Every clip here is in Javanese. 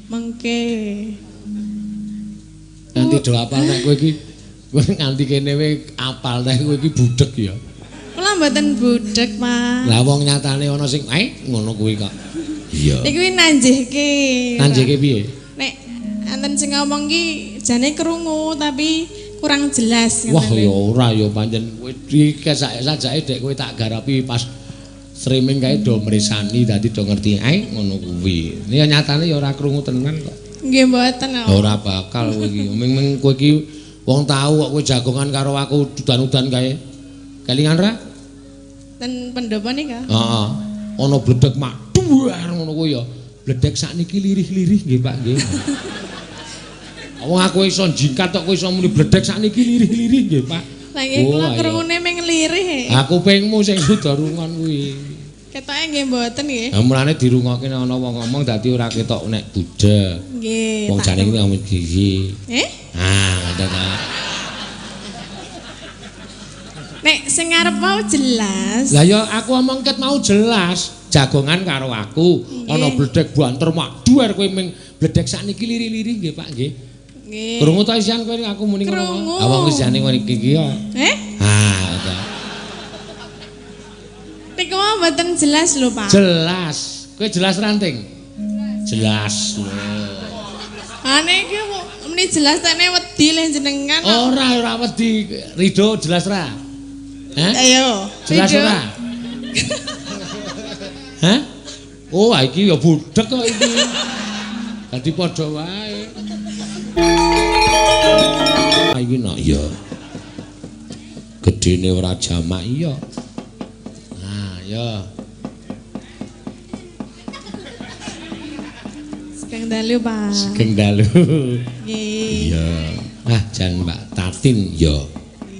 Mengke. Nganti do apal nek kowe iki kowe nganti kene we apal nek kowe iki budheg ya. Kula mboten budheg, Pak. Lah wong nyatane ana sing ngono kuwi kok. Iya. Iki kuwi nanjihke. Nanjihke piye? Nek enten sing ngomong ki jane krungu tapi kurang jelas. Wah ya ora ya pancen kowe iki sajake dek kowe tak garapi pas streaming kae do mresani dadi do ngerti ngono kuwi. Ya nyatane ya ora krungu tenan kok. Nggih mboten. Ora bakal kowe iki. Ming kowe iki wong tau kok kowe jagongan karo aku udan-udan kae. Kelingan ra? Ten pendopo nika? Heeh. Ana bledek mak duar ngono kuwi ya. Bledek sakniki lirih-lirih nggih Pak nggih. Wong aku iso jingkat kok kowe iso muni bledek sakniki lirih-lirih nggih Pak. Lah nggih kula krungune ming lirih. Aku pengmu sing kudu rungon kuwi. Ketoke nggih mboten nggih. Lah mulane dirungokke nek ana wong ngomong dadi ora ketok nek budheg. Nggih. Wong jane iki ngomong gigi. Eh? Ah, ngoten ta. Nek sing ngarep mau jelas. Lah ya aku omong ket mau jelas. Jagongan karo aku, ana bledek banter mak duar kowe ming bledek sakniki lirih-lirih nggih Pak nggih. Nggih. Krungu ta isian kowe aku muni ngono. Ah wong isihane ngene iki ya. Eh? Ah, ngoten. Niku mboten jelas lho, Pak. Jelas. Kowe jelas ranting? Jelas. Ah niki muni jelas tekne wedi le jenengan. Ora, ora wedi. Ridho jelas ra? Hah? Ayo. Jelas ora? Hah? Oh, iki ya budheg kok iki. Dadi padha wae. Iki nak ya. Gedene ora jamak iya. Nah, ya. Sugeng dalu, Pak. Sugeng dalu. Nggih. Iya. Ah, jan Mbak Tatin ya.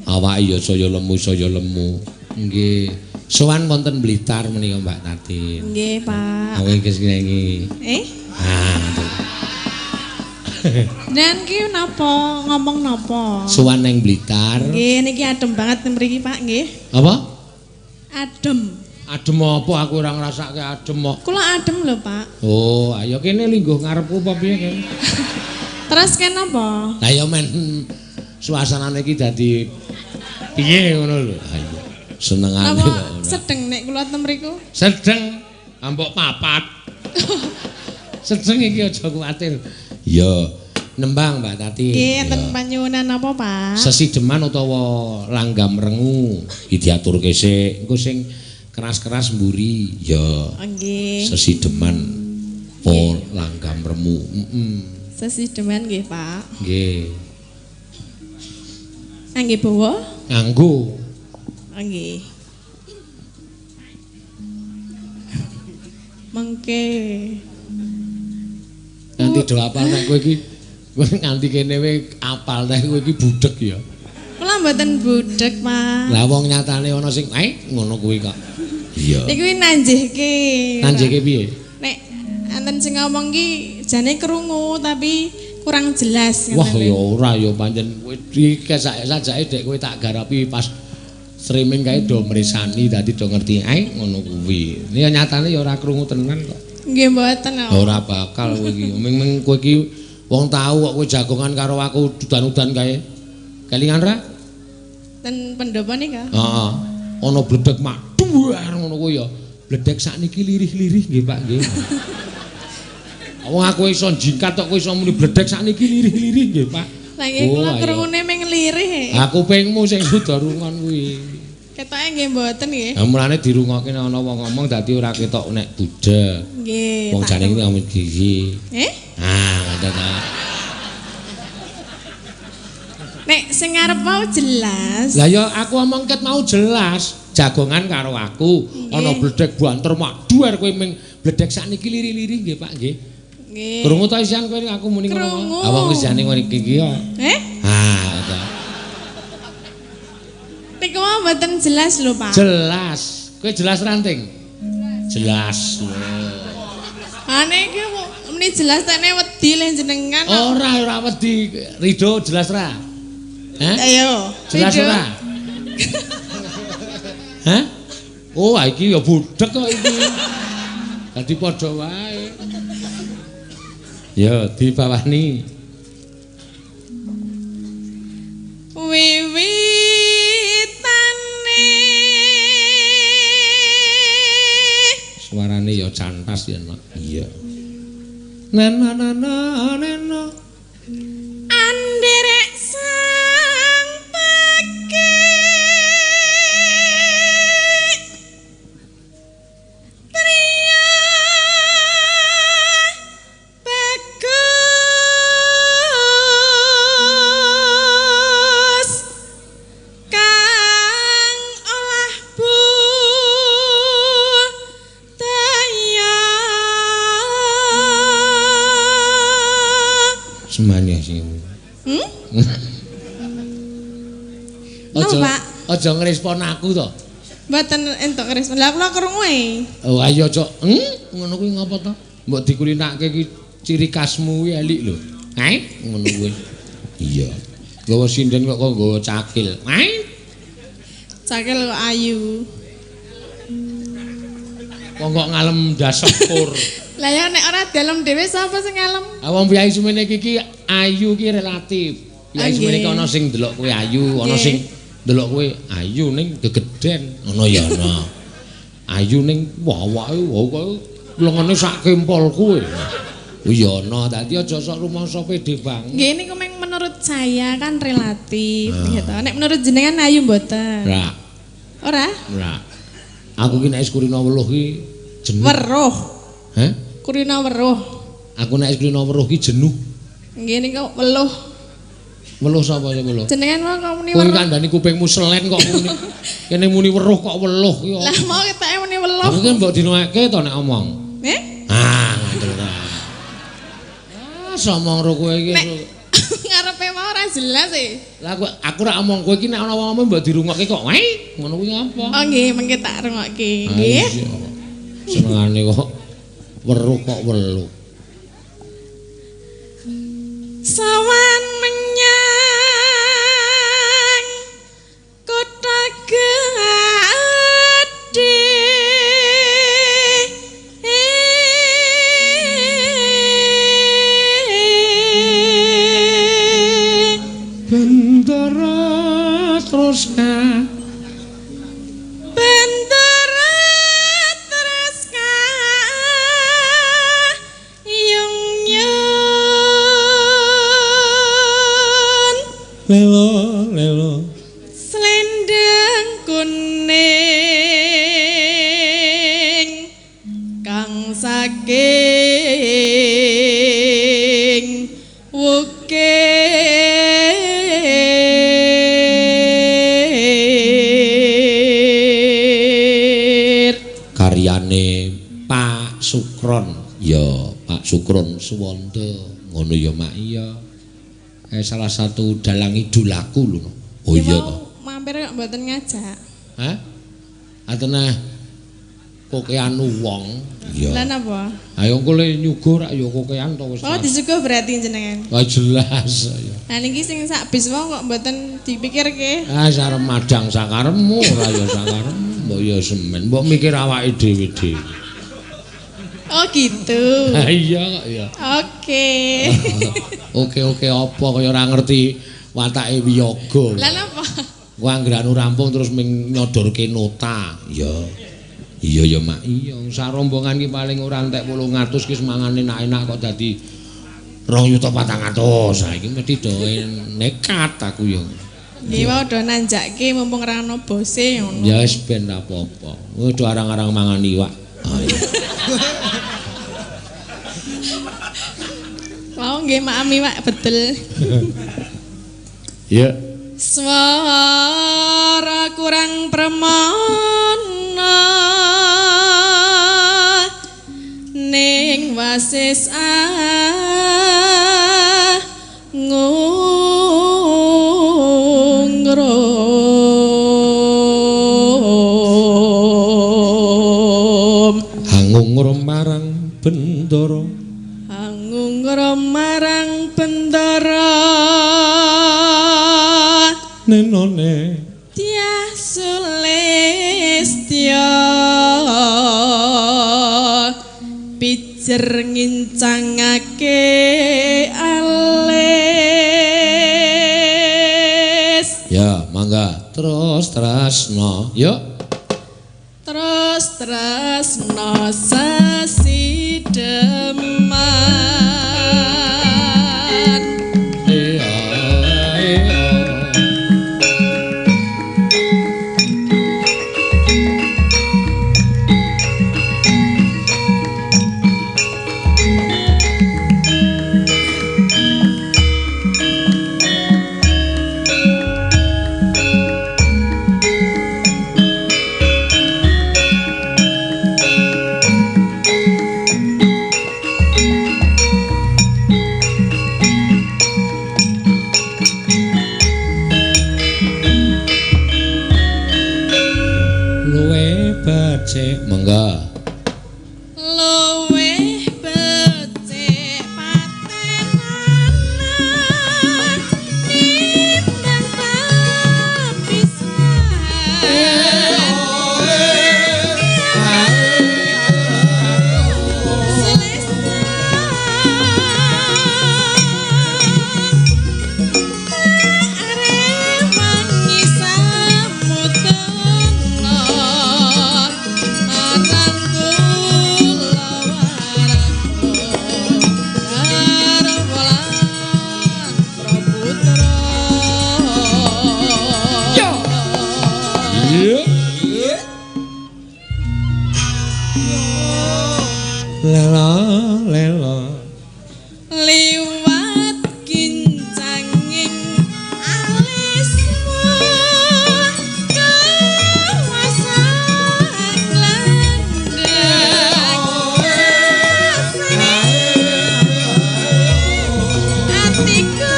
Awake ya saya lemu, saya lemu. Nggih. Sowan wonten Blitar menika Mbak Tatin. Nggih, Pak. Aku iki iki. Eh? Ah, ngoten. Dan ki napa ngomong napa? Sowan nang Blitar. Nggih, niki adem banget mriki, Pak, nggih. Apa? Adem. Adem apa aku ora ngrasake adem kok. Kula adem lho, Pak. Oh, ayo kene lingguh ngarepku apa piye kene? Terus kene apa? Lah ya men suasanane iki dadi piye ngono lho. Ayo senengane kok ora. Sedeng nek kula ten mriku? Sedeng, ambok papat. Sedeng iki aja kuwatir. Ya, nembang Mbak Tati. Nggih, enten panyuwunan apa, Pak? Sesideman utawa langgam rengu iki diaturke sik. Engko sing keras-keras mburi. Ya. Nggih. Sesideman oh langgam remu. Heeh. Sesideman nggih, Pak. Nggih. Ngangge bawa? Nganggo. Nggih. Mengke. Nganti do apal nek kowe iki kowe nganti kene we apal nek kowe iki budheg ya. Kula mboten budheg, Pak. Lah wong nyatane ana sing ngono kuwi kok. Iya. Iki kuwi nanjihke. Nanjihke piye? Nek enten sing ngomong ki jane krungu tapi kurang jelas. Wah ya ora ya pancen kowe iki sajake dek kowe tak garapi pas streaming kae do mresani dadi do ngerti ngono kuwi. Ya nyatane ya ora krungu tenan kok. Nggih mboten. Ora bakal kowe iki. Ming kowe iki wong tau kok kowe jagongan karo aku udan-udan kae. Kelingan ra? Ten pendopo nika? Heeh. Ana bledek mak duar ngono kuwi ya. Bledek sakniki lirih-lirih nggih Pak nggih. Wong aku iso jingkat kok kowe iso muni bledek sakniki lirih-lirih nggih Pak. Lah nggih kula krungune ming lirih. Aku pengmu sing kudu rungon kuwi. Ketoke nggih mboten nggih. Lah mulane dirungokke nek ana wong ngomong dadi ora ketok nek budheg. Nggih. Wong jane iki ngomong gigi. Eh? Ah, ngoten ta. Nek sing ngarep mau jelas. Lah ya aku omong ket mau jelas. Jagongan karo aku, ana bledek banter mak duar kowe ming bledek sakniki lirih-lirih nggih Pak nggih. Nggih. Krungu ta isian kowe aku muni ngono. Ah wong isihane ngene iki ya. Eh? Ah, ngoten. Niku mboten jelas lho, Pak. Jelas. Kowe jelas ranting? Jelas. Ah niki muni jelas tekne wedi le jenengan. Ora, ora wedi. Ridho jelas ra? Hah? Ayo. Jelas ora? Hah? Oh, iki ya budheg kok iki. Dadi padha wae. Ya, dibawani. Wiwitane suarane ya cantas ya, Nak. Iya. Nena nena nena anderek sang pekik priya bagus kang olah budaya. Semane sing. Aja, aja ngrespon aku to. Mboten entuk ngrespon. Lah kula krungu e. Oh ayo aja. Ngono kuwi ngapa to? Mbok dikulinake iki ciri khasmu kuwi elik lho. Heh, ngono kuwi. Iya. Gawa sinden kok nggawa cakil. Heh. Cakil kok ayu. Wong kok ngalem dasepur. Lah ya nek ora dalem dhewe sapa sing ngalem? Ah wong priyayi semene iki ayu ki relatif. Priyayi semene iki ana sing ndelok kowe ayu, ana sing ndelok kowe ayu ning gegeden, ngono ya ana. Ayu ning awake kok lengene sak kempol kowe. Oh ya ana, dadi aja sok rumangsa pede banget. Nggih niku meng menurut saya kan relatif gitu. Nek menurut jenengan ayu mboten? Ora. Ora? Ora. Aku ki nek wis kurina weluh ki jenuh. Weruh. Heh? Kurina weruh. Aku nek wis kurina weruh ki jenuh. Nggih niku weluh. Weluh sapa sing weluh? Jenengan wae kok muni weruh. Kowe kandhani kupingmu selen kok muni. Kene muni weruh kok weluh ki. Lah mau ketake muni weluh. Aku ki mbok dinoake to nek omong. Nggih? Ah, ngandel ta. Ah, somong ro kowe iki. Ngarepe mau ora jelas e. Lah aku ora omong kowe iki nek ana wong omong mbok dirungokke kok. Weh, ngono kuwi ngapa? Oh nggih, mengke tak rungokke. Nggih. Senengane kok weruh kok weluh. Sawan menyang kota gedhe. Bendara terus ka Bendara terus ka yung yun lelo lelo selendang kuning kang saking wukir. Karyane Pak Sukron. Ya, Pak Sukron Suwanda. Ngono ya, Mak. Iya. Salah satu dalang idolaku lho. Oh iya to. Mampir kok mboten ngajak. Hah? Atenah kokean wong. Iya. Lah napa? Ayo engko le nyuguh rak ya kokean to wis. Oh, disuguh berarti jenengan. Wah jelas ya. Lah niki sing sak bis wong kok mboten dipikirke. Ah sarem madang sakarepmu ora ya sakarepmu. Mbok ya semen, mbok mikir awake dhewe-dhewe. Oh gitu. Ha iya kok ya. Oke. Oke-oke apa kaya ora ngerti watake wiyaga. Lah napa? Ku anggranu rampung terus ming nyodorke nota. Iya. Iya ya Mak. Iya, sarombongan ki paling ora entek 800 ki semangane enak-enak kok dadi 2.400.000. Saiki mesti do nekat aku ya. Nggih wae do nanjake mumpung ora ana bose ngono. Ya wis ben ra apa-apa. Kowe do arang-arang mangan iwak. Ah iya. Mau nggih maem iwak betul. Iya. Swara kurang premana ning wasis angungrum. Angungrum marang Bendara. Angungrum marang Bendara. Nenone Dyah Sulistya. Jejer ngincangake alis. Ya, mangga terus tresno. Yuk. Terus tresno sesideman. Iya, iya. Becik, mangga. Luwih becik patenanan timbang papisahan. Lela lela liwat kincanging alismu kawasang landheng atiku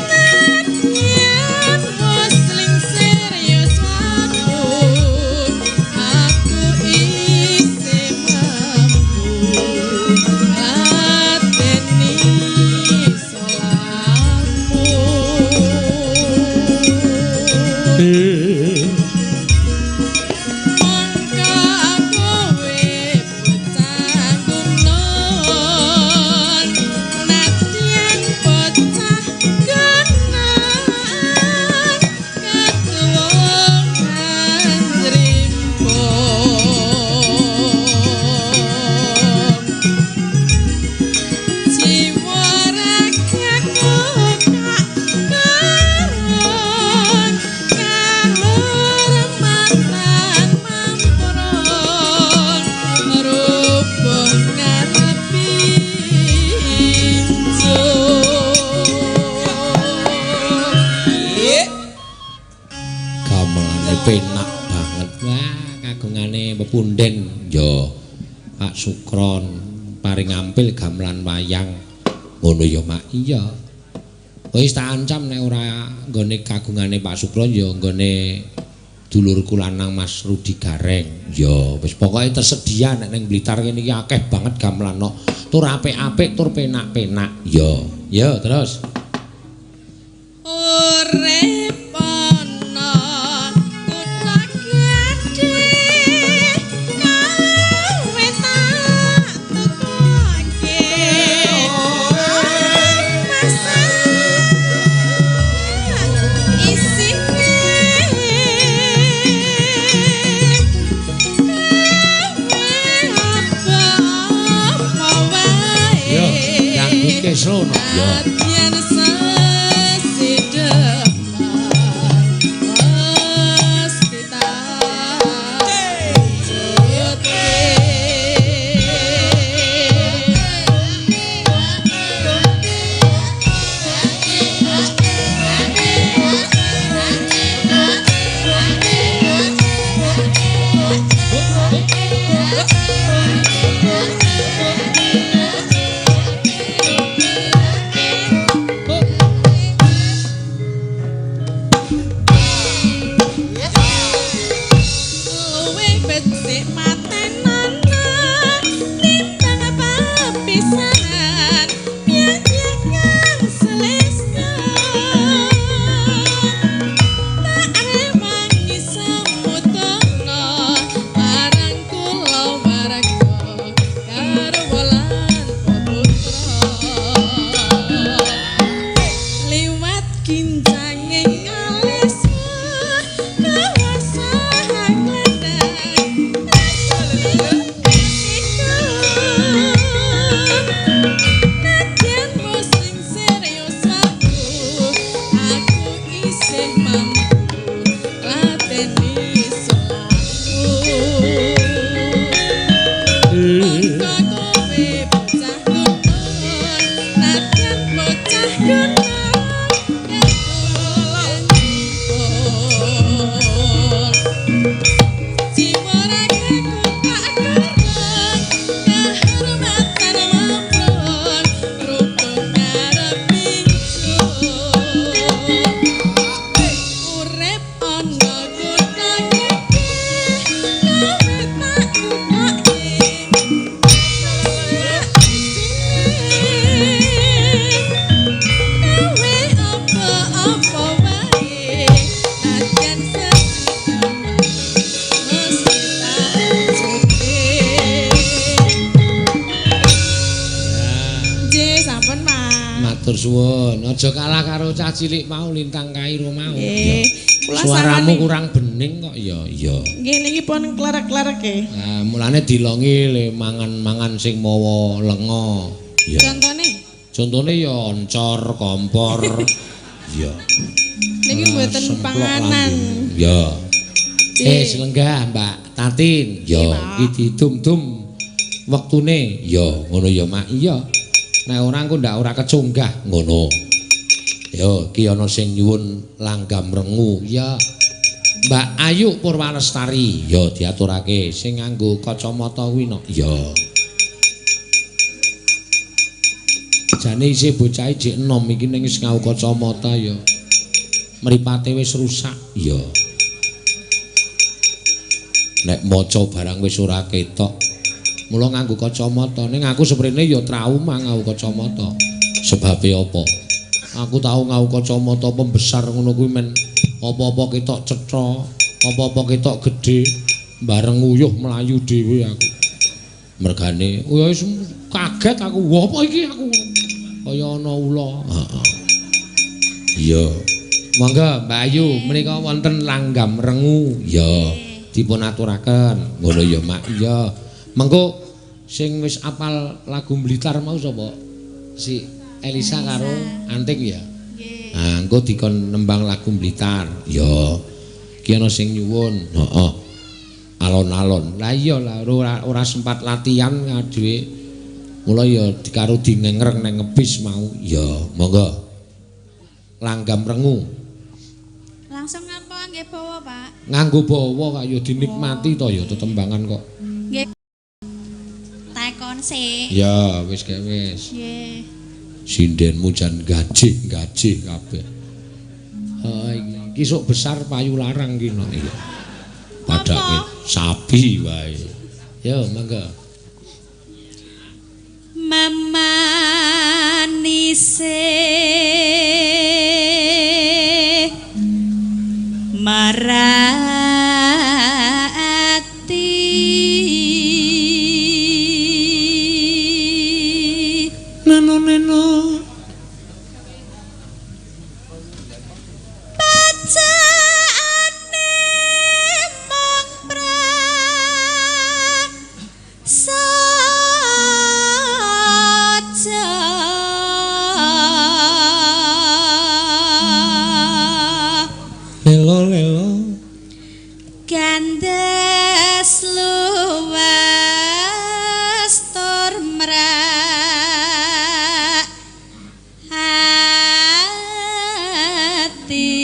nadyan wis lingsir yuswaku, aku isih mampu ngladeni salahmu. Mongko kowe bocah gunung, nadyan bocah gunung, ketuwung anjrimpung. Jiwa ragaku tak karun, kahormatan mamprun, rubuh ngarepi injur. Gamelane penak banget. Wah, kagungane pepunden ya Pak Sukron paring ampil gamelan wayang. Ngono ya, Mak. Iya. Wis tak ancam nek ora nggone kagungane Pak Sukron ya nggone dulurku lanang Mas Rudi Gareng. Ya wis pokoke tersedia nek ning Blitar kene iki akeh banget gamelan kok. Tur apik-apik, tur penak-penak. Ya, ya terus. Urip ana kutha gedhe, kowe tak tukoke. Masa isine kowe apa wae. Yo, dangdut keslono. Yo. Nadyan sesideman mesti tak wujudke. Luwih becik matenana timbang papisahan, piye kang selesa. Tak rewangi samudana Matur suwun. Aja kalah karo cah cilik mau Lintang Kairo mau. Nggih. Kula Suaramu sarane- kurang bening kok ya. Iya. Nggih niki pun klerek-klerek nggih. Nah, mulane dilongi le mangan-mangan sing mawa lenga. Iya. Contone Contone ya oncor, kompor. Iya. niki mboten Semplok panganan. lambene. Ya. Cik. Selenggah Mbak Tatin. Ya, Iya, iki didum-dum wektune. Ya, ngono ya, Mak. Iya. Nek ora engko ndak ora kecunggah ngono. Yo, iki ana sing nyuwun langgam rengu. Ya. Mbak Ayu Purwalestari. Ya, diaturake sing nganggo kacamata kuwi no. Ya. Jane isih bocah jek enom iki ning wis nganggo kacamata ya. Mripate wis rusak. Ya. Nek maca barang wis ora ketok. Mula nganggo kacamata. Ning aku seprene ya trauma nganggo kacamata. Sebabe apa? Aku tau nganggo kacamata pembesar ngono kuwi men apa-apa ketok cetha, apa-apa ketok gedhe, bareng nguyuh mlayu dhewe aku. Mergane, ya wis kaget aku. Wah, apa iki aku? Kaya ana ula. Heeh. Iya. Monggo Mbak Ayu, menika wonten langgam rengu. Ya, dipun aturaken. Ngono ya, Mak. Iya. Mengko sing wis apal lagu Blitar mau sapa? Si Elisa karo Anting ya. Nggih. Nah, engko dikon nembang lagu Blitar. Ya. Ki ana sing nyuwun. Heeh. Alon-alon. Lah iya lah ora sempat latihan dhewe. Mula ya karo dingengreng nang ngebis mau. Ya, monggo. Langgam rengu. Langsung apa nggih bawa, Pak? Nganggo bawa kok ya dinikmati to ya tetembangan kok. Nggih. Takon sik. Ya, wis kae wis. Nggih. Sindenmu jan gajih-gajih kabeh. Ha iki sok besar payu larang ki no. Iya. Padake sapi wae. Yo monggo. Memanise marati Neno neno bacaane mong prasaja lelo lelo gandes luwes tur mrak ati.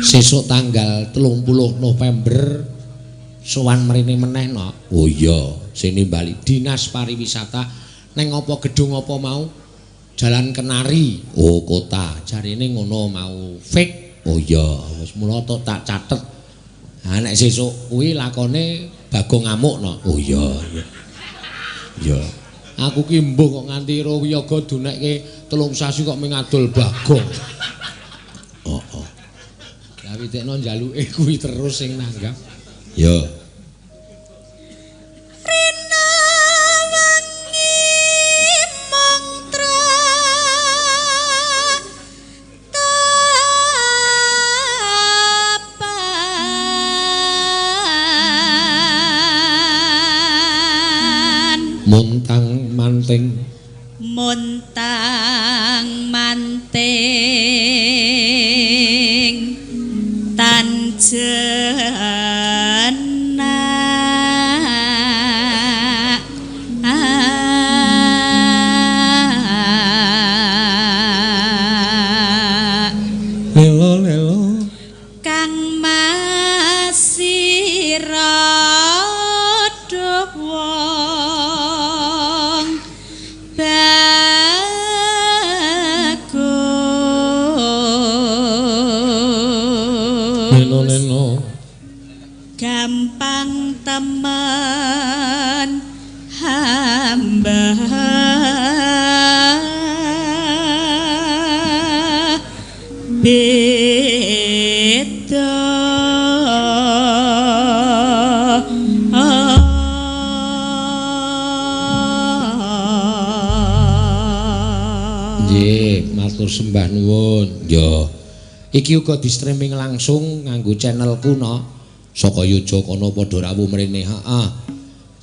Sesuk tanggal 30 November sowan mrene meneh no. Oh iya, sing nimbali Dinas Pariwisata neng apa gedung apa mau? Jalan Kenari. Oh, kota. Jarine ngono mau fix. Oh iya, wis mula tok tak catet. Ha nek sesuk kuwi lakone Bagong ngamuk no. Oh iya. Iya. Aku ki mbuh kok nganti ro wiyaga dunekke 3 sasi kok mung ngadol Bagong. Heeh. Lah witekno njaluke kuwi terus sing nanggap. Ya. Rina wengi mung tratapan Muntang manting muntang manting tan jenak lelo lelo kang masira wong bagus lelo lelo gampang temen hamba beda. Matur sembah nuwun. Ya. Iki uga di streaming langsung nganggo channelku no. Saka Yojo kono padha rawuh mrene. Heeh.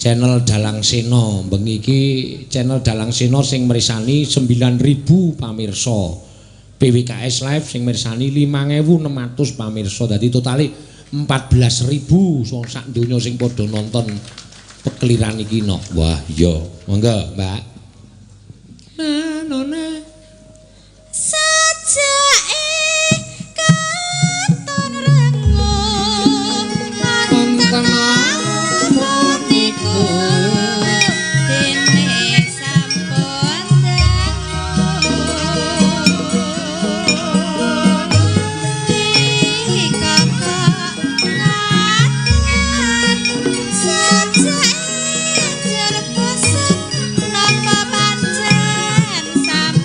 Channel Dalang Sena. Bengi iki channel Dalang Sena sing mirsani 9.000 pamirsa. PWKS Live sing mirsani 5.600 pamirsa. Dadi totale 14.000 wong sak donya sing padha nonton pekeliran iki no. Wah, iya. Monggo, Mbak. Na nona. Sajake katon renguh wonten apa niku dene sampun dangu dikakak ngaten sajake jer bosen napa pancen sampun.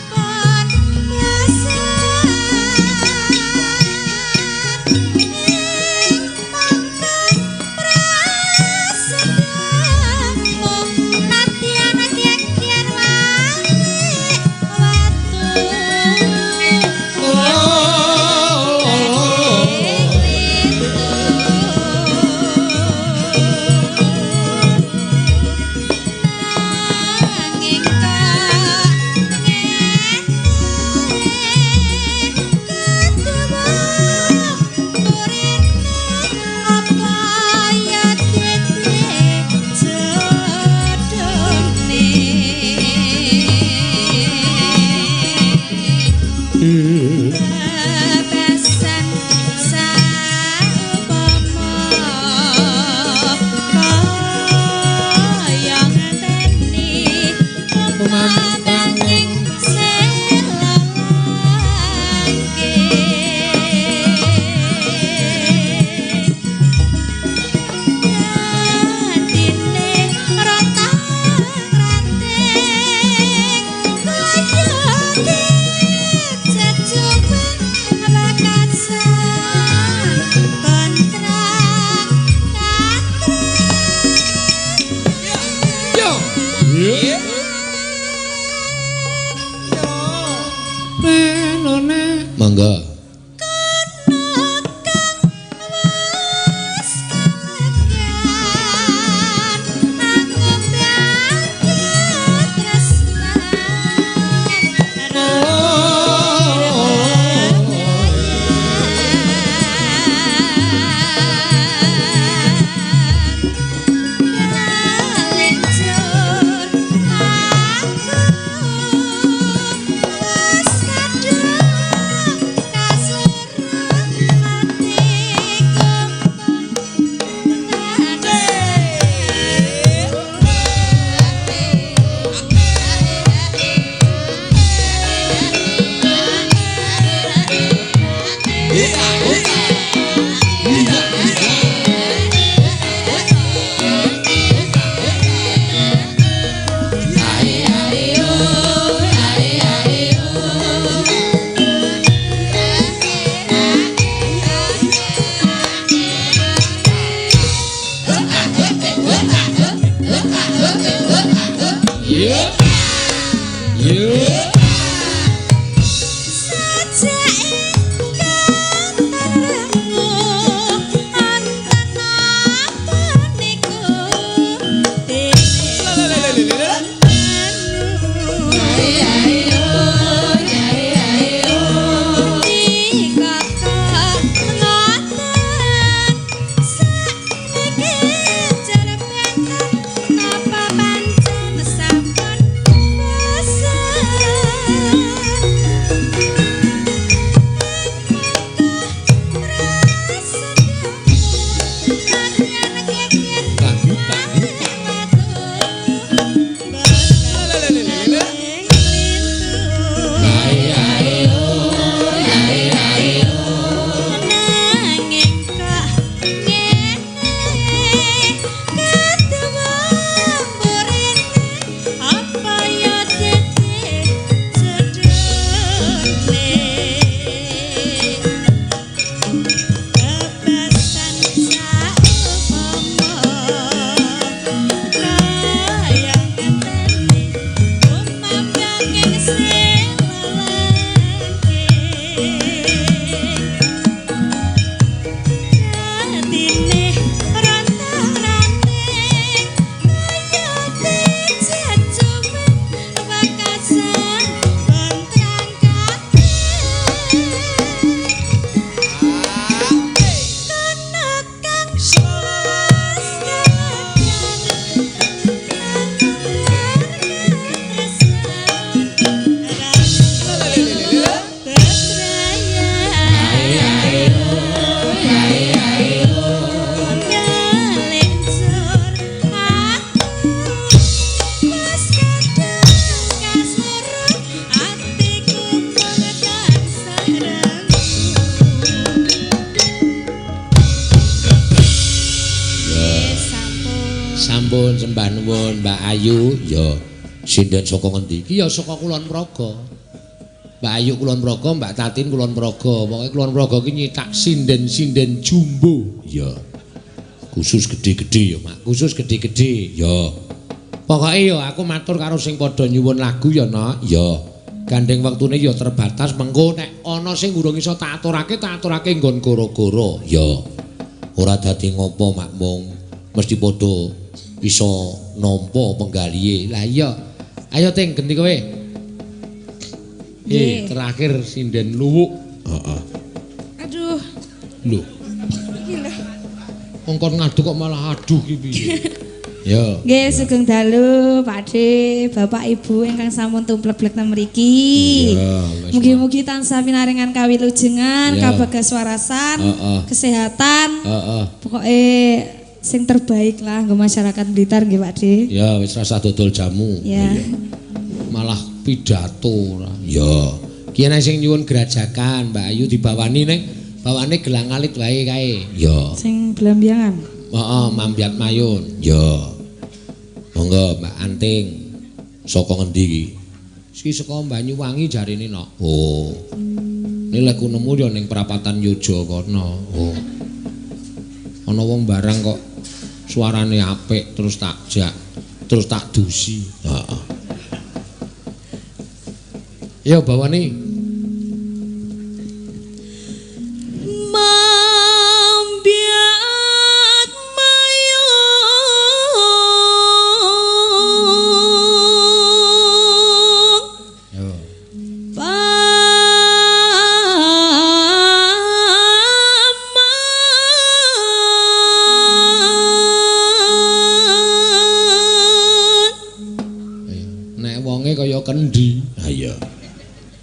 Sampun sembah nuwun Mbak Ayu. Ya, sinden saka ngendi iki? Ya saka Kulon Progo. Mbak Ayu Kulon Progo, Mbak Tatin Kulon Progo. Pokoke Kulon Progo ki nyitak sinden-sinden jumbo. Ya. Khusus gedhe-gedhe ya, Mak. Khusus gedhe-gedhe. Ya. Pokoke ya aku matur karo sing padha nyuwun lagu ya, Nak. Ya. Gandeng wektune ya terbatas, mengko nek ana sing urung iso tak aturake, tak aturake nggon goro-goro. Ya. Ora dadi ngopo, Mak, mung mesti padha iso nampa penggalihe. Lah iya. Ayo Ting, genti kowe. Terakhir sinden Luwuk. Heeh. Aduh. Lho. Iki lho. Wong kon ngaduk kok malah aduh ki piye? Ya. Nggih, sugeng dalu Pakde, Bapak Ibu ingkang sampun tumplek-blek nang mriki. Mugi-mugi tansah pinaringan kawilujengan, kabagaswarasan, kesehatan. Heeh. Pokoke sing terbaik lah nggo masyarakat Blitar nggih Pakde. Ya, wis rasah dodol jamu. Ya. Malah pidato ora. Ya. Ki ana sing nyuwun grajakan, Mbak Ayu dibawani ning bawane gelang alit wae kae. Ya. Sing blambiangan. Heeh, mambiat mayun. Ya. Monggo Mbak Anting. Saka ngendi iki? Iki saka Banyuwangi jarine nok. Oh. Ini lek ku nemu ya ning prapatan Yojo kono. Oh. Ana wong barang kok suarane apik terus tak jak, terus tak dusi. Heeh. Ya bawane. Mambiat mayun. Yo. Nek wonge kaya kendi. Ha iya.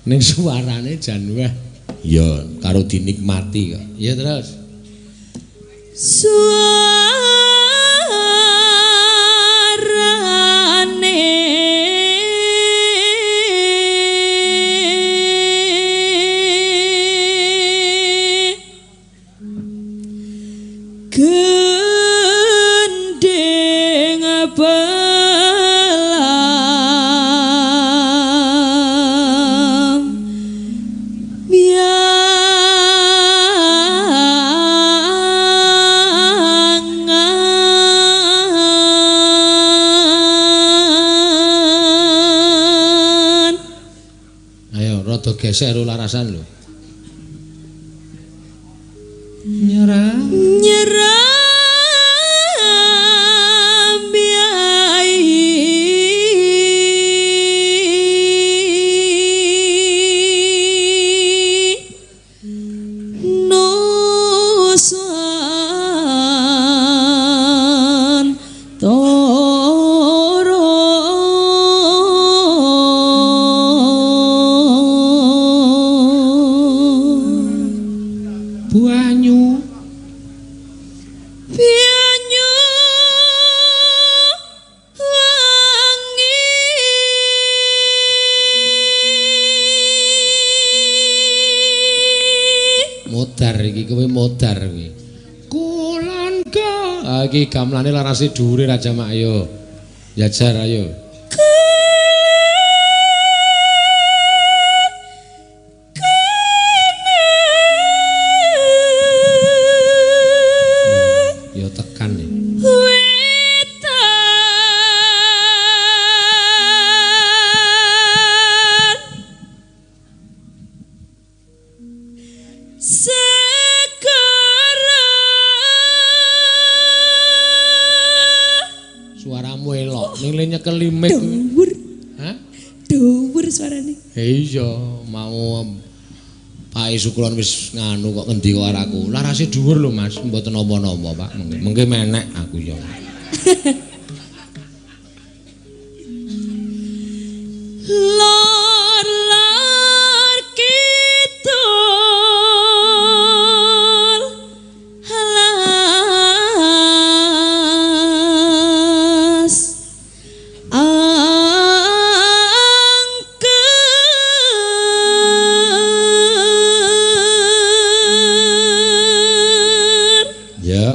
Ning suarane jan wah. Ya karo dinikmati kok. Ya terus. Suarane gending belam biangan. Ayo rada gesek ro larasan lho. Nyerah. Nyerah Banyu. Banyu wangi. Modar iki kowe modar kowe. Kulon ga. Ah iki gamelane larase dhuwure Raja Mak ayo. Jajar ayo. Ya tekan nih. Wetan segara. Suaramu elok ning le nyekel limit. Dhuwur. Hah? Dhuwur suarane. Iya, mau Pak Sukulon wis nganu kok ngendi kok aku. Larase dhuwur lho Mas, mboten napa-napa Pak. Mengke menek aku ya. Lor lor kidul alas angker. Ya.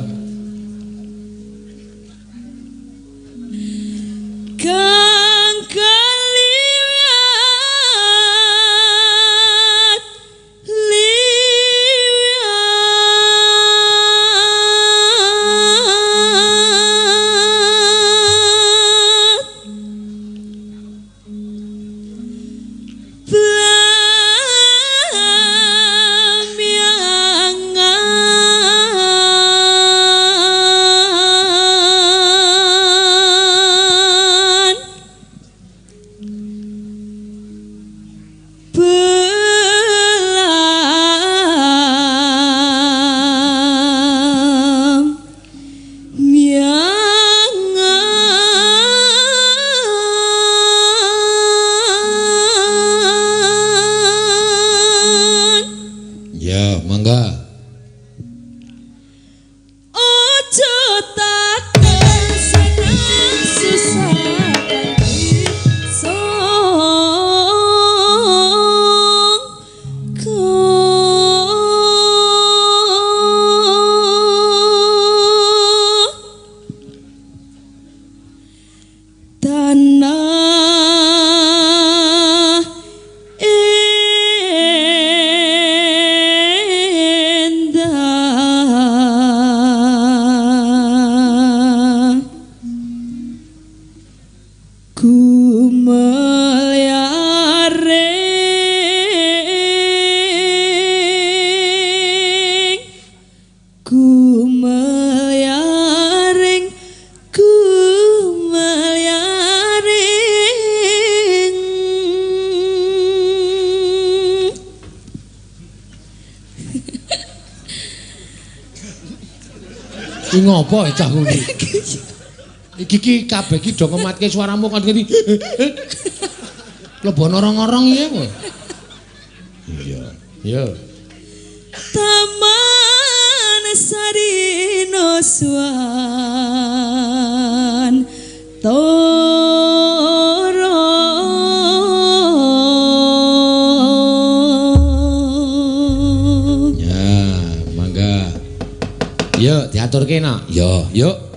Iki ngopo cah kuwi? Iki ki kabeh ki do ngematke suaramu kon ngerti. Lebono orong-orong iya kowe. Iya. Iya. Taman Sarino Swan Toro. Ya, mangga. Yuk, diaturke no. Yo, yuk.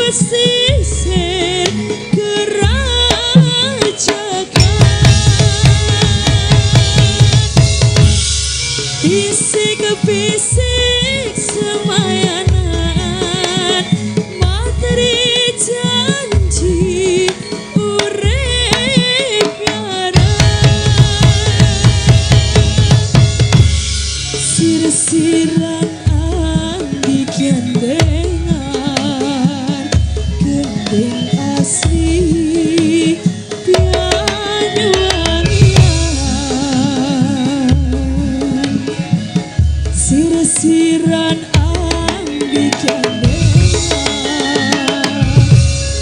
Pesisir.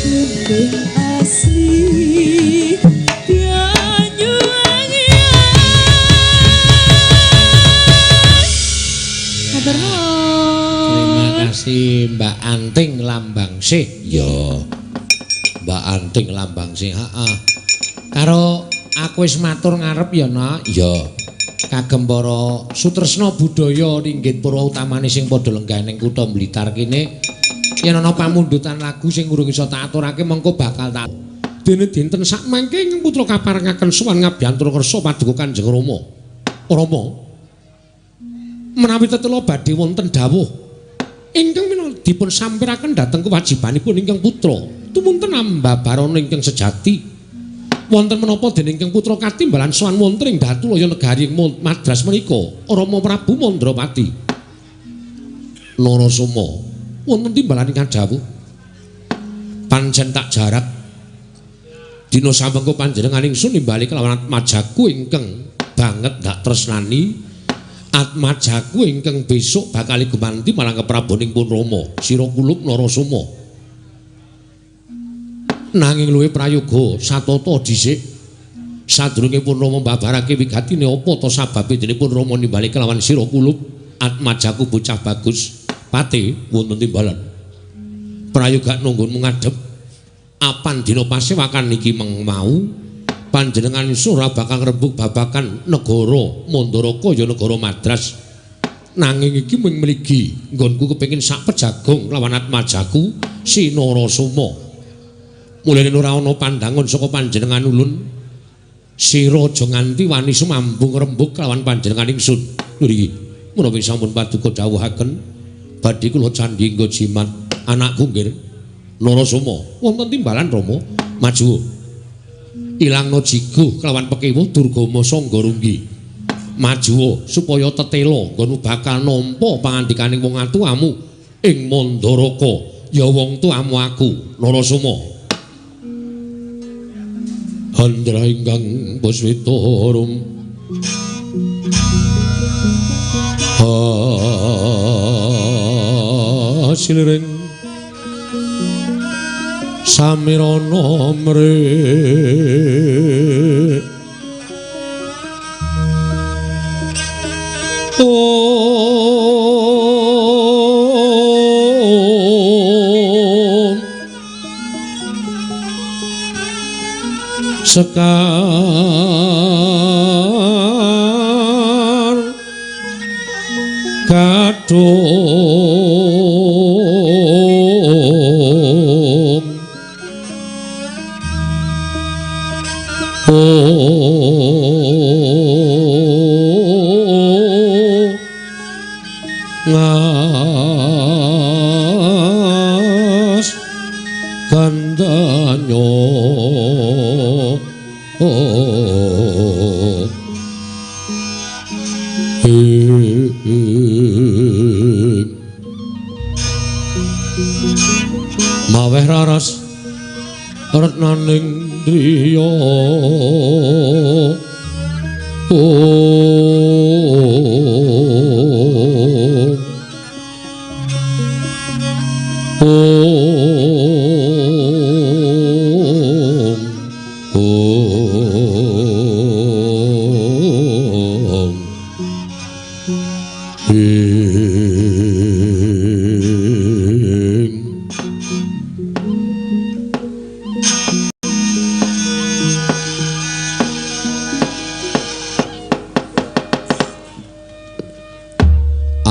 Gending asli Banyuwangi. Matur nuwun. Terima kasih Mbak Anting Lambangsih. Ya. Mbak Anting Lambangsih, heeh. Karo aku wis matur ngarep ya, Nak. Ya. Kagem para sutresna budaya ringgit purwa utamane sing padha lenggah ning kutha Blitar kene, yen ana pamundutan lagu sing urung iso tak aturake mengko bakal tak. Dene dinten sakmangke ing putra kaparengaken sowan ngabyantura kersa paduka Kanjeng Rama. Rama, menawi tetela badhe wonten dawuh ingkang menawi dipun sampiraken dhateng kewajibanipun ingkang putra tumunten ambabarana ingkang sejati. Wonten menapa dene ingkang putra katimbalan sowan wonten ing Datulaya negari Madras menika Rama Prabu Mandrapati Narasoma wonten timbalan ingkang dawuh pancen tak jarak dina samengko panjenengan ingsun nimbali kelawan atmajaku ingkang banget dak tresnani, atmajaku ingkang besok bakal gumanti marang kepraboning pun Rama sira kulup Narasoma. Nanging luwih prayoga satata dhisik sadurunge pun Rama mbabarake wigatine apa ta sababe dene pun Rama nimbali kelawan sira kulup atmajaku bocah bagus pate wonten timbalan prayoga nunggun ngadhep apan dina pasewakan iki meng mau panjenengan ora bakal ngrembug babakan negara Mandaraka ya negara Madras. Nanging iki mung mligi nggonku kepengin sak pejagong lawan atmajaku si Narasoma. Mulane ora ana pandangan saka panjenengan ulun sira aja nganti wani sumambung rembug kelawan panjenengan ingsun. Lho iki menawi sampun paduka dawuhaken badhe kula candhi nggo jimat anakku nggih Narasoma. Wonten timbalan Rama maju ilangno jiguh kelawan pekewuh Durgama Sangga Runggi. Maju supaya tetela nggonmu bakal nampa pangandikaning wong atuamu ing Mandaraka ya wong tuamu aku Narasoma. Andra ingkang puswita rum asiliring samirana mre Sekar kadung ngas gandanyo maweh raras retnaning driya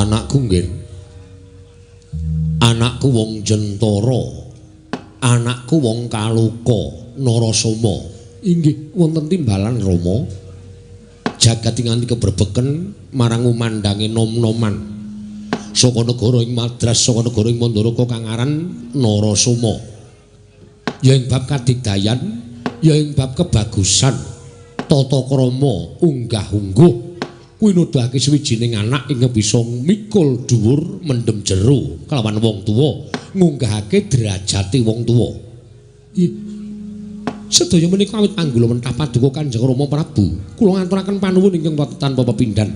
Anakku nggih, anakku wong Jentara, anakku wong Kaloka Narasoma. Inggih wonten timbalan Rama. Jagat nganti kebrebeken marang umandange nom-noman saka negara ing Madras, saka negara ing Mandaraka kang aran Narasoma. Ya ing bab kadigdayan, ya ing bab kebagusan, tata krama, unggah-ungguh kuwi nuduhake sawijining anak ingkang bisa mikul dhuwur mendem jero kelawan wong tuwa, ngunggahake derajate wong tuwa. Sedaya menika awit panggula mentah paduka Kanjeng Rama Prabu. Kula ngaturaken panuwun ingkang tanpa pepindhan.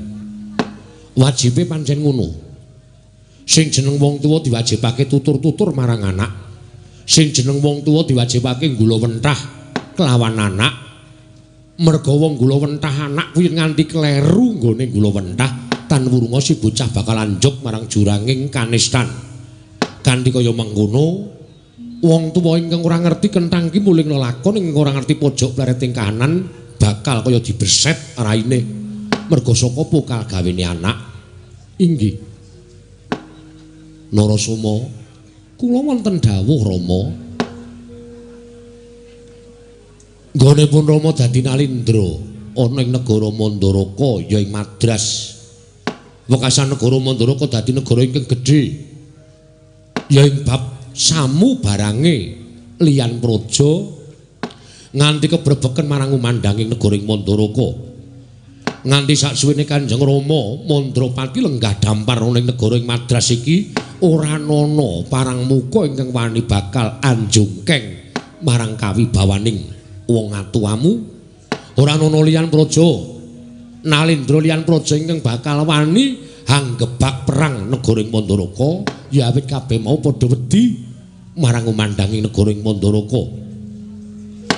Wajibe pancen ngono. Sing jeneng wong tuwa diwajibake tutur-tutur marang anak. Sing jeneng wong tuwa diwajibake nggula wentah kelawan anak. Merga wong nggula wentah anak kuwi nganti kleru nggone nggula wentah tan wurunga si bocah bakal anjuk marang juranging kanistan. Kanthi kaya mengkono, wong tuwa ingkang ora ngerti kenthang ki muling lelakon ingkang ora ngerti pojok plereting kahanan bakal kaya dibeset raine. Merga saka pokal gawene anak. Inggih. Narasoma, kula wonten dawuh Rama. Nggone pun Rama dadi Nalindra ana ing negara Mandaraka ya ing Madras. Wekasan negara Mandaraka dadi negara ingkang gedhe. Ya ing bab samu barange liyan praja nganti kebrebeken marang umandhanging negara ing Mandaraka. Nganti saksuwene Kanjeng Rama Mandrapati lenggah dampar ana ing negara ing Madras iki ora ana parang muka ingkang wani bakal anjungkeng marang kawibawaning wong atuwamu. Ora ana liyan praja Nalindra liyan praja ingkang bakal wani hanggebak perang negara ing Mandaraka ya awit kabeh mau padha wedi marang umandhanging negara ing Mandaraka.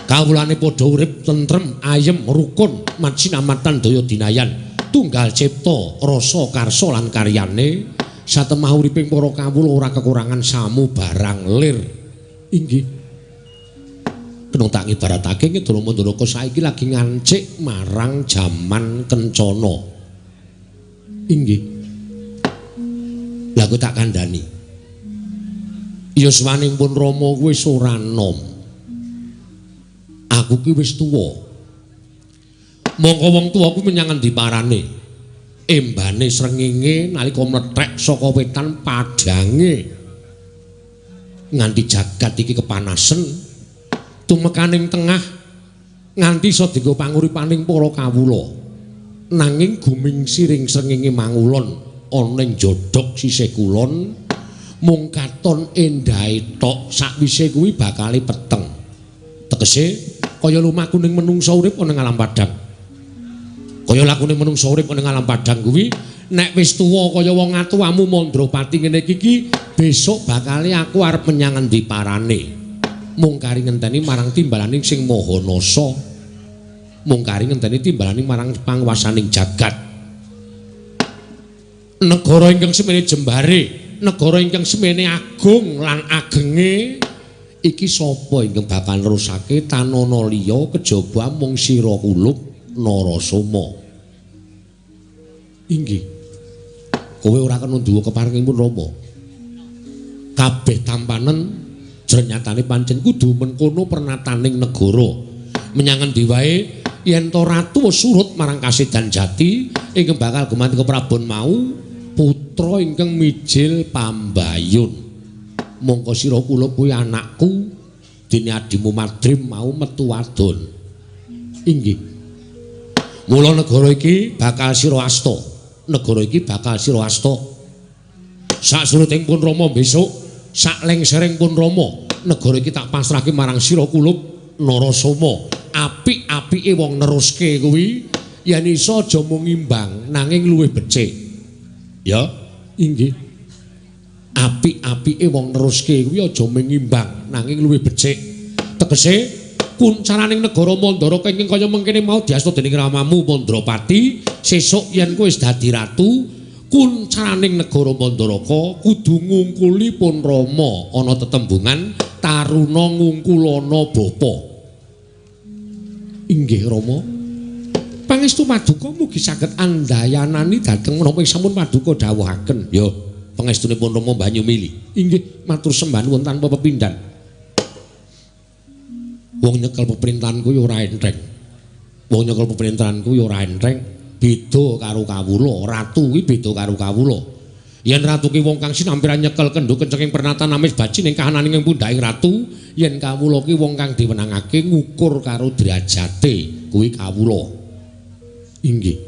Kawulane padha urip tentrem, ayem, rukun, macinamatan daya dinayan, tunggal cipta, rasa karsa lan karyane, satemah uriping para kawula ora kekurangan samu barang lir. Inggih. Kena tak ngibaratake Negara Mandaraka saiki lagi ngancik marang jaman kencana. Inggih. Lah kowe tak kandhani. Yuswaning pun Rama wis ora nom. Aku ki wis tuwa. Mongko wong tuwa kuwi menyang endi parane? Embane srengenge nalika mlethek saka wetan padhange. Nganti jagat iki kepanasen, tumekaning tengah nganti iso dienggo panguripaning para kawula. Nanging guming siring srengenge mangulon ana ing jodhok sisih kulon, mung katon endahe tok sakwise kuwi bakale peteng. Tegese kaya lumakuning menungsa urip ana ing alam padhang. Kaya lakune menungsa urip ana ing alam padhang kuwi nek wis tuwa kaya wong atuwamu Mandrapati ngene iki besok bakale aku arep menyang endi parane. Mung kari ngenteni marang timbalaning sing Maha Nasa. Mung kari ngenteni timbalaning marang panguwasaning jagat. Negara ingkang semene jembare, negara ingkang semene agung lan agenge iki sapa ingkang bakal nerusake tanana liya kejaba mung sira kulup Narasoma. Inggih. Kowe ora kena duwa keparengipun Rama. Kabeh tampanen jrenyatane pancen kudu mengkono pernataning negara. Menyang endi wae yen to ratu wis surut marang kasedan jati ingkang bakal gumanti keprabon mau putra ingkang mijil pambayun. Mongko sira kula kuwi anakku dene adimu Madrim mau metu wadon. Inggih. Mula negara iki bakal sira asta. Negara iki bakal sira asta. Saksuruting pun Rama besok, sak lengsering pun Rama, negara iki tak pasrahke marang sira kulup Narasoma. Apik-apike wong neruske kuwi yen iso aja mung ngimbang nanging luwih becik. Ya, inggih. Apik-apike wong neruske kuwi aja mung ngimbang nanging luwih becik. Tegese kuncaraning negara Mandaraka ingkang kaya mengkene mau diasta dening ramamu Mandrapati, sesuk yen kowe wis dadi ratu, kuncaraning negara Mandaraka kudu ngungkuli pun Rama ana tetembungan taruna ngungkulana bapa. Inggih Rama. Pangestu paduka mugi saged andayanani dhateng menapa ing sampun paduka dawuhaken. Ya, pangestunipun Rama Banyumili. Inggih, matur sembah nuwun tanpa pepindhan. Wong nyekel peperintahan kuwi ora enteng. Wong nyekel peperintahan kuwi ora enteng, beda karo kawula. Ratu kuwi beda karo kawula. Yen ratu ki wong kang sinampiran nyekel kendho kencenging pernatan amis baji ning kahananing ing pundhaking ratu, yen kawula ki wong kang diwenangake ngukur karo derajate kuwi kawula. Inggih.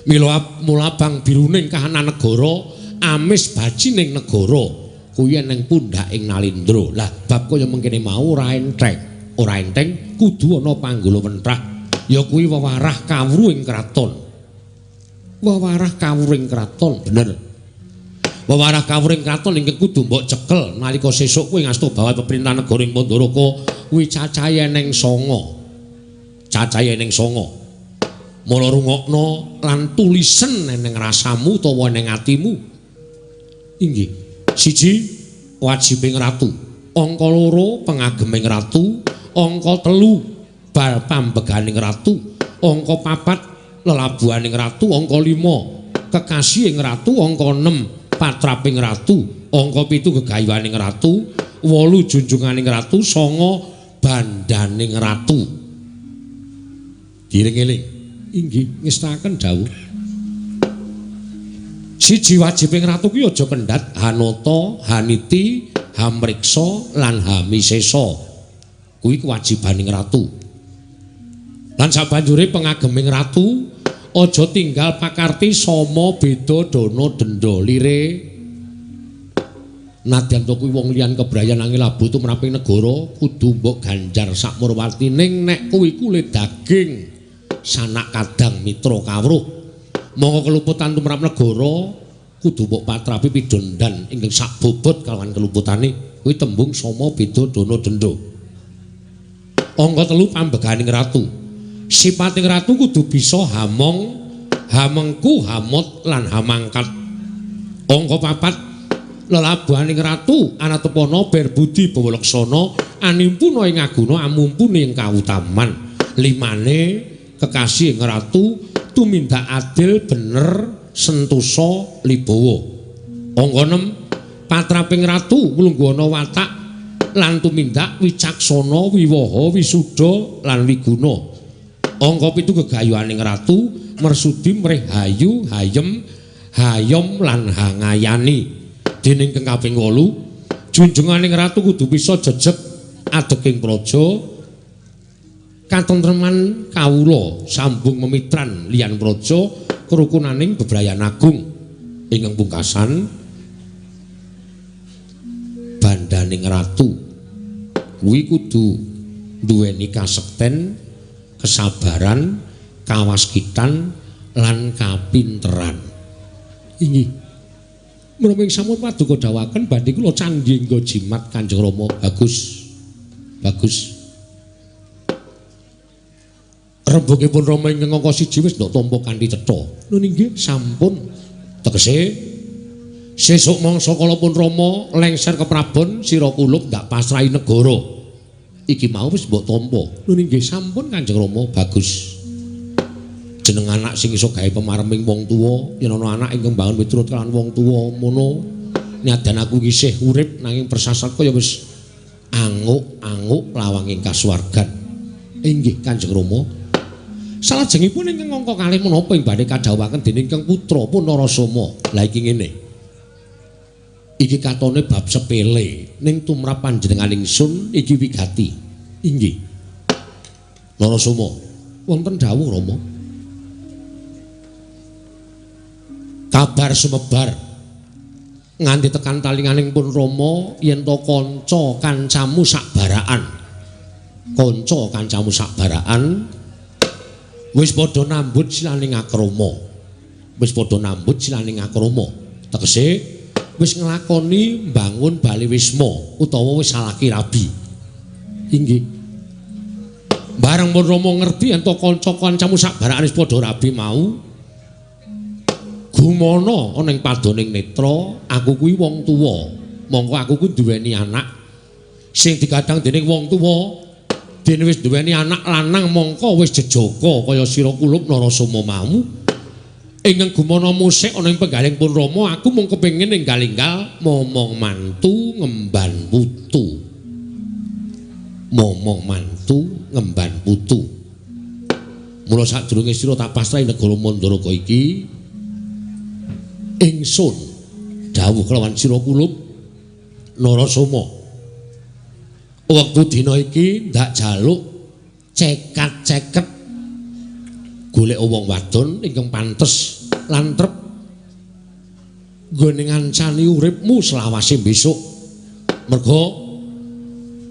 Mila mula bang biruning kahanan negara amis baji ning negara kuwi ning pundhaking Nalindra. Lah bab kaya mengkene mau ora enteng. Ora enteng kudu ana panggula wentrah. Ya kuwi wewarah kawruh ing kraton. Wewarah kawruh ing kraton bener. Wewarah kawruhing kraton ingkang kudu mbok cekel nalika sesuk kowe ngasta bawat peperintahan negara ing Mandaraka kuwi cacahe eneng 9. Cacahe eneng 9. Mula rungokno lan tulisen eneng rasamu utawa eneng atimu. Inggih. Siji, wajibing ratu. Angka 2, pengageming ratu. Angka 3, bal pambeganing ratu. Angka 4, lelabuhaning ratu. Angka 5, kekasihing ratu. Angka 6, patraping ratu. Angka 7, gegayuhaning ratu. 8, junjunganing ratu. 9, bandaning ratu. Dieling-eling. Inggih, ngestaken dawuh. Siji, wajibing ratu kuwi aja kendhat hanata, haniti, hamriksa lan hamisesa. Kuwi kewajibaning ratu. Lan sabanjure pengageming ratu aja tinggal pakarti sama beda dana denda lire. Nadyan to kuwi wong liyan kebrayan angel labuh tumraping negara kudu mbok ganjar sakmurwati, ning nek kuwi kulit daging sanak kadang mitra kawruh. Monggo keluputan tumrap negara kudu mbok patrapi pidondan ingkang sakbobot kalawan keluputane. Kuwi tembung sama beda dana denda. Angka 3, pambeganing ratu. Sipating ratu kudu bisa hamong, hamengku, hamot lan hamangkat. Angka 4, lelabuhaning ratu anatepana berbudi bawa laksana animpuna ing aguna amumpuni ing kautaman. Limane, kekasih ing ratu tumindak adil bener sentosa libawa. Angka 6, patraping ratu nglungguhana watak lan tumindak wicaksana wiwaha wisuda lan wiguna. Angka 7, gegayuhaning ratu mersudi mrih hayu hayem hayom lan hangayani. Dening kang kaping 8, junjunganing ratu kudu bisa jejeg adeking praja katentreman kawula sambung memitran liyan praja kerukunaning bebrayan agung. Ingkang pungkasan, bandaning ratu kuwi kudu duweni kasekten, kesabaran, kawaskitan lan kapinteran. Inggih. Menapa ing sampun paduka dawuhaken badhe kula candhi nggo jimat Kanjeng Rama. Bagus. Bagus. Rembugipun Rama ingkang angka 1 wis ndak tampa kanthi cetha. Nun inggih sampun. Tegese sesuk mangsa kala pun Rama lengser keprabon sira kulup ndak pasrahi negara. Iki mau wis mbok tampa. Nun inggih sampun Kanjeng Rama. Bagus. Jeneng anak sing iso gawe pemareming wong tuwa, yen ana anak ingkang mbangun miturut kalawan wong tuwa mono nyadan aku isih urip nanging persasat kaya wis anguk-anguk lawanging kasuwargan. Inggih Kanjeng Rama. Salajengipun ingkang angka kalih menapa ing badhe kadhawuhaken dening Kang Putra Punarasama. Lah iki ngene. Iki katone bab sepele ning tumrap panjenengan ingsun iki wigati. Inggih. Narasama, wonten dawuh Rama. Kabar sumebar nganti tekan talinganing pun Rama yen to kanca kancamu sak baraan. Kanca kancamu sak baraan wis padha nambut silaning akrama. Wis padha nambut silaning akrama. Tegese wis nglakoni mbangun bali wisma utawa wis salaki rabi. Inggih. Bareng pun Rama ngerti yen to kanca-kancamu sak baraan wis padha rabi mau, gumana ana ing padoning netra, aku kuwi wong tuwa. Mongko aku kuwi duweni anak sing digadang dening wong tuwa. Dene wis duweni anak lanang mongko wis jejaka kaya sira kulup Narasama mau. Ingkang gumana musik ana ing penggaling pun Rama, aku mung kepengin enggal-enggal momong mantu ngemban putu. Momong mantu ngemban putu. Mula sadurunge sira tak pasrahi negara Mandaraka iki, ingsun dawuh kelawan sira kulup Narasama. Wektu dina iki ndak jaluk cekat-ceket golek wong wadon ingkang pantes lan trep nggone ngancani uripmu selawase besok. Merga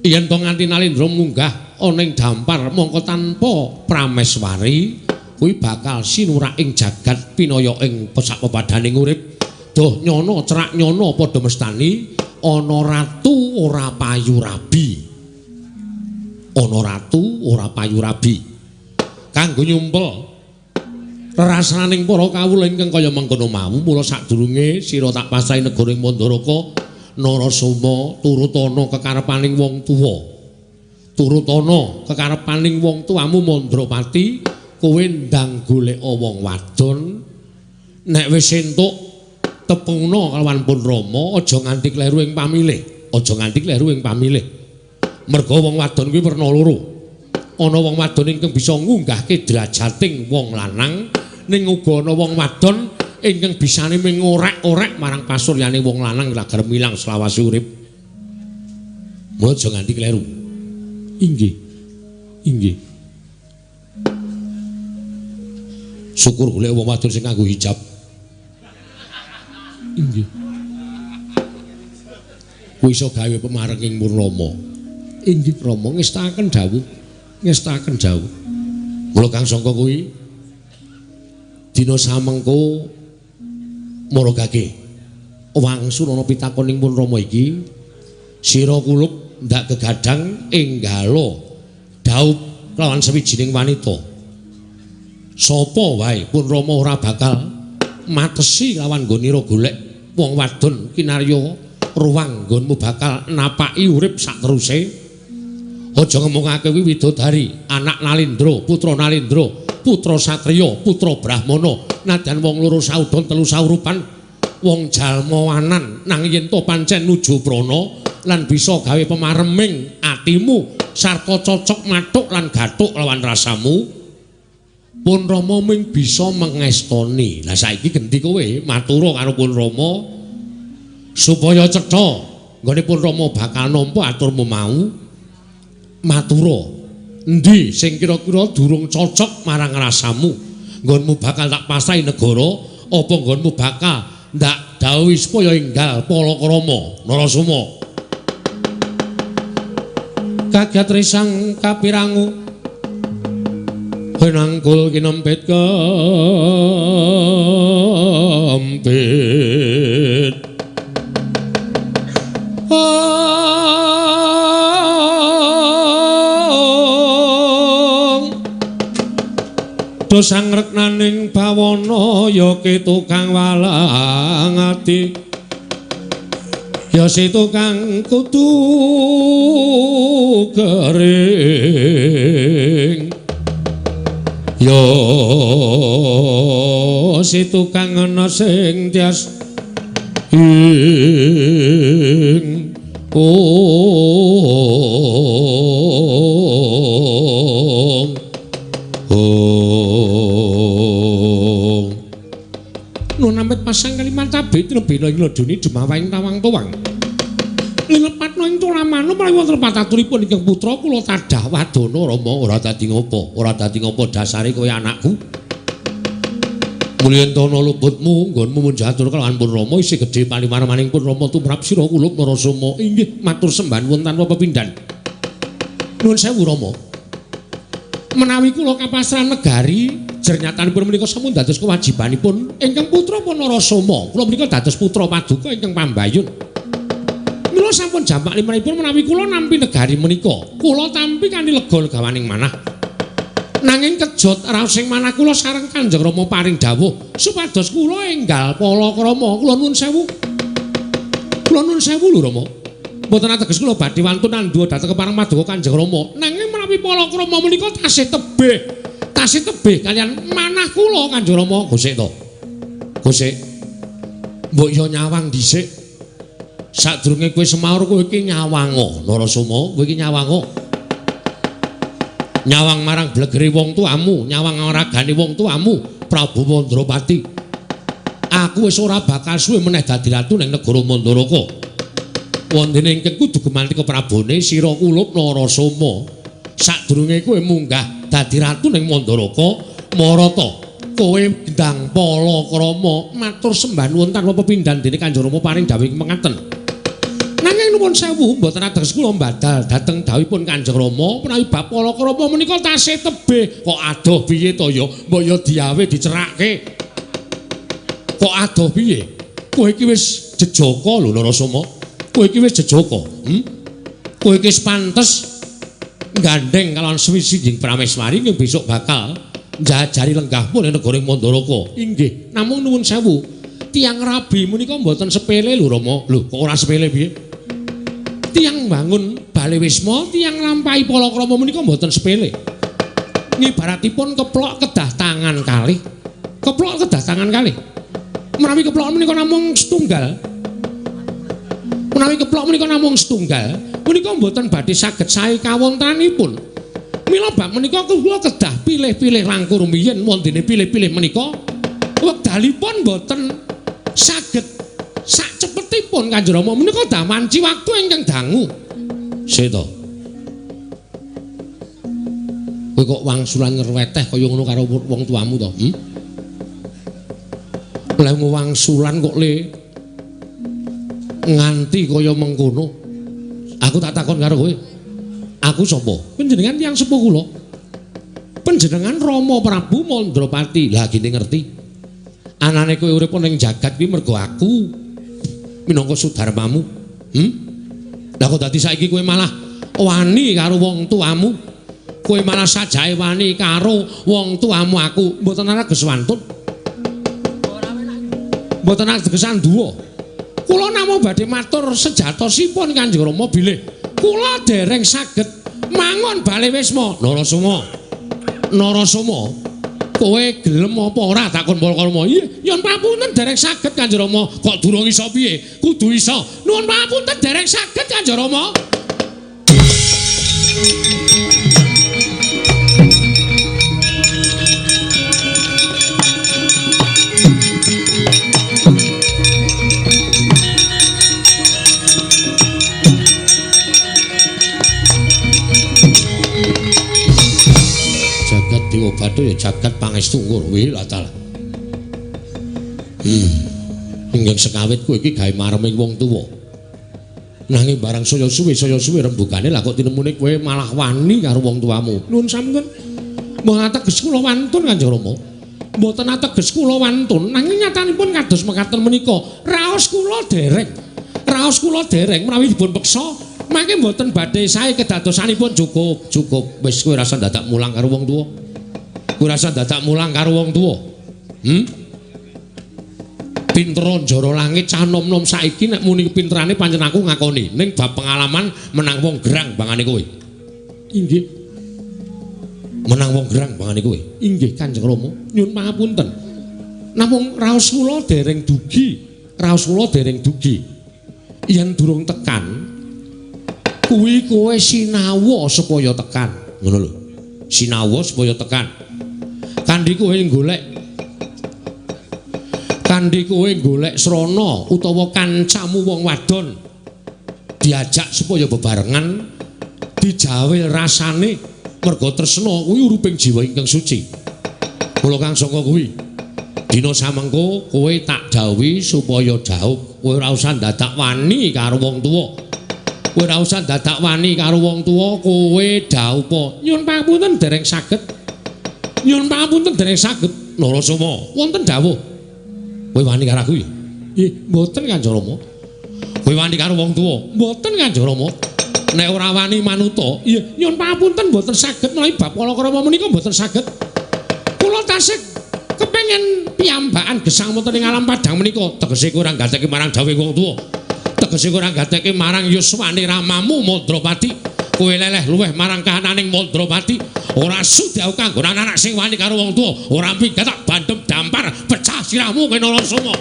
yen to nganti Nalendra munggah ana ing dampar mongko tanpa prameswari kuwi bakal sinurak ing jagat pinaya ing pesak pepadaning urip. Adoh nyono cerak nyono padha mestani ana ratu ora payu rabi. Ana ratu ora payu rabi. Kanggo nyumpel rerasaning para kawula ingkang kaya mengkono mau, mula sadurunge sira tak pasrahi negara ing Mandaraka, Narasoma turutana kekarepaning wong tuwa. Turutana kekarepaning wong tuamu Mandrapati, kowe ndang goleka wong wadon. Nek wis entuk tepungna kalawan pun Rama, aja nganti kleru ing pamilih, aja nganti kleru ing pamilih. Merga wong wadon kuwi werna loro. Ana wong wadon ingkang bisa ngunggahke derajating wong lanang, ning uga ana wong wadon ingkang bisane ming ngorek-orek marang pasuryane wong lanang lagar milang selawase urip. Mula aja nganti kleru. Inggih. Inggih. Syukur golek wong wadon sing nganggo hijab. Inggih. Kuwi iso gawe pemareng ing Purnama. Inggih Rama ngestakaken dawuh. Ngestakaken dawuh. Mula kang sangka kuwi dina samengko maragake wangsul ana pitakon ing Purnama iki, sira kulup ndak kegadang enggala dhaup kelawan sawijining wanita. Sapa wae pun Rama ora bakal matesi lawan nggonira golek wong wadon kinarya ruwang nggonmu bakal napaki urip sakteruse. Aja ngomongake kuwi widodari, anak Nalindra, putra Nalindra, putra satriya, putra brahmana, nadyan wong loro saudon telu saurupan, wong jalma wanan nang yen to pancen nuju prana lan bisa gawe pemareming atimu sarta cocok mathuk lan gathuk lawan rasamu. Pun Rama ming bisa mengestoni. Lah saiki genti kowe matura karo Pun Rama supaya cetha nggone Pun Rama bakal nampa aturmu mau. Matura endi sing kira-kira durung cocok marang rasamu, nggonmu bakal tak pasrahi negara apa nggonmu bakal ndak dawuhi supaya enggal palakrama Narasoma. Kaget risang kapirangu nangkul kinempit kempit. Dosang reknaning bawana ya ki tukang walang ati, ya si tukang kudu kering, ya si tukang ana sing tias ing ong. Nun pasang kalimat tabe tinebena ing laduni dumawaing tawang tuwang. Lilepatna ing tulamanu menawi wonten pataturipun ingkang putra kula tadah wadana Rama ora dadi ngopo, ora dadi ngopo dasare kowe anakku. Mulyantana luputmu nggonmu munjatur kelawan pun Rama isih gedhe palimarmaning pun Rama tumrap sira kulup Narasoma. Inggih matur sembah nuwun tanpa pepindhan. Nuwun sewu Rama. Menawi kula kapasrahan negari jernyatanipun menika sampun dados kewajibanipun ingkang putra pun Narasoma. Kula menika dados putra paduka ingkang pambayun. Mila sampun jamak limrahipun menawi kula nampi negari menika, kula tampi kanthi lega legawaning manah. Nanging kejot raosing manah kula sareng Kanjeng Rama paring dawuh supados kula enggal palakrama. Kula nuwun sewu. Kula nuwun sewu lho Rama. Mboten ateges kula badhe wantun andhuwa dhateng kepareng paduka Kanjeng Rama. Nanging menawi palakrama menika tasih tebih. Tasih tebih kalian manah kula Kanjeng Rama. Gosek to. Gosek. Mbok yo nyawang dhisik. Sadurunge kowe semaur kowe iki nyawanga Narasoma, kowe iki nyawanga. Nyawang marang blegere wong tuamu, nyawang ragane wong tuamu, Prabu Mandrapati. Aku wis ora bakal suwe meneh dadi ratu ning negara Mandaraka. Wondene ingkang kudu gemanti keprabone sira kulup Narasoma. Sadurunge kowe munggah dadi ratu ning Mandaraka, marata kowe gendang palakrama matur sembah nuwun tanpa pepindhan dene Kanjeng Rama paring dawuh mengaten. Nanging nuwun sewu mboten ateges kula mbadal dhateng dawuhipun Kanjeng Rama menawi bab palakrama menika tasih tebih. Kok adoh piye to ya? Mbok ya diawe dicerake. Kok adoh piye? Kowe iki wis jejaka lho Narasoma. Kowe iki wis jejaka. Kowe iki wis pantes gandeng kalawan suwisijing prameswari ing besok bakal njajari lenggahmu ing negara Mandaraka. Inggih, namung nuwun sewu. Tiyang rabi menika mboten sepele lho Rama. Lho, kok ora sepele piye? Tiyang bangun bale wisma, tiyang nglampahi palakrama menika mboten sepele. Ngibaratipun keplok kedah tangan kalih. Keplok kedah tangan kalih. Menawi keplok menika namung setunggal. Menawi keplok menika namung setunggal, menika mboten badhe saged sae kawontenanipun. Mila bab menika kula kedah pilih-pilih langkung rumiyin wondene pilih-pilih menika wekdalipun mboten saged sacepetipun Kanjeng Rama menika damanci wektu ingkang dangu. Seta. Kowe kok wangsulan ngrweteh kaya ngono karo wong tuamu to? Lah wangsulan kok le nganti kaya mengkono. Aku tak takon karo kowe. Aku sapa? Panjenengan tiyang sepuh kula. Panjenengan Rama Prabu Mandrapati. Lah gene ngerti. Anane kowe urip ning jagat kuwi mergo aku minangka sudarmamu. Lah kok dadi saiki kowe malah wani karo wong tuamu. Kowe malah sajae wani karo wong tuamu aku. Mboten ateges wantun. Mboten ateges duwa. Kula namung badhe matur sejatosipun Kanjeng Rama bilih kula dereng saged mangun bale wisma. Narasoma. Narasoma, kowe gelem apa ora takon Palakrama? Iya, nyuwun papunten dereng saged Kanjeng Rama. Kok durung iso piye? Kudu iso. Nuwun papunten dereng saged Kanjeng Rama. Dewa Bathara ya jagat pangestu kuwi lha ta. Ingkang sekawit kowe iki gawe mareming wong tuwa. Nanging barang saya suwe rembugane lah kok tinemune kowe malah wani karo wong tuamu. Nuwun sampun. Mboten ateges kula wantun Kanjeng Rama. Mboten ateges kula wantun, nanging nyatanipun kados mekaten menika. Raos kula dereng. Raos kula dereng menawi dipun peksa mangke mboten badhe sae kedadosanipun cukup, cukup. Wis kowe rasa dadak mulang karo wong tuwa. Kowe rasa dadak mulang karo wong tuwa. Pinter njara langit cah nom-nom saiki nek muni pinterane pancen aku ngakoni. Ning bab pengalaman menang wong gerang bangane kowe. Inggih. Menang wong gerang bangane kowe. Inggih Kanjeng Rama, nyuwun pangapunten. Namung raos kula dereng dugi, raos kula dereng dugi. Yen durung tekan kuwi kowe sinawa supaya tekan. Ngono lho. Sinawa supaya tekan. Kandhi kowe golek Kandhi kowe golek srana utawa kancamu wong wadon diajak supaya bebarengan dijawil rasane merga tresna kuwi uruping jiwa ingkang suci. Kula kang sangka kuwi dina samengko kowe tak dawuhi supaya jauh, kowe ora usah dadak wani karo wong tuwa. Kowe ora usah dadak wani karo wong tuwa, kowe dhaupa. Nyuwun pangapunten dereng saged. Nyuwun pangapunten dereng saged. Narasoma, wonten dawuh. Kowe wani karo aku ya? Nggih, mboten Kanjeng Rama. Kowe wani karo wong tuwa? Mboten Kanjeng Rama. Nek ora wani manuta, iya nyuwun pangapunten mboten saged menawi bab palakrama menika mboten saged. Kula tasih kepengin piyambakan gesang wonten ing alam padhang menika, tegese kowe ora gatekke marang dawuhe wong tuwa. Tegese kowe ora gatekke marang yuswane ramamu Mandrapati. Kowe leleh luweh marang kahananing Mandrapati. Ora sudi aku kanggo anak sing wani karo wong tuwa, ora minggat tak bandem dampar pecah sirahmu kowe Narasoma.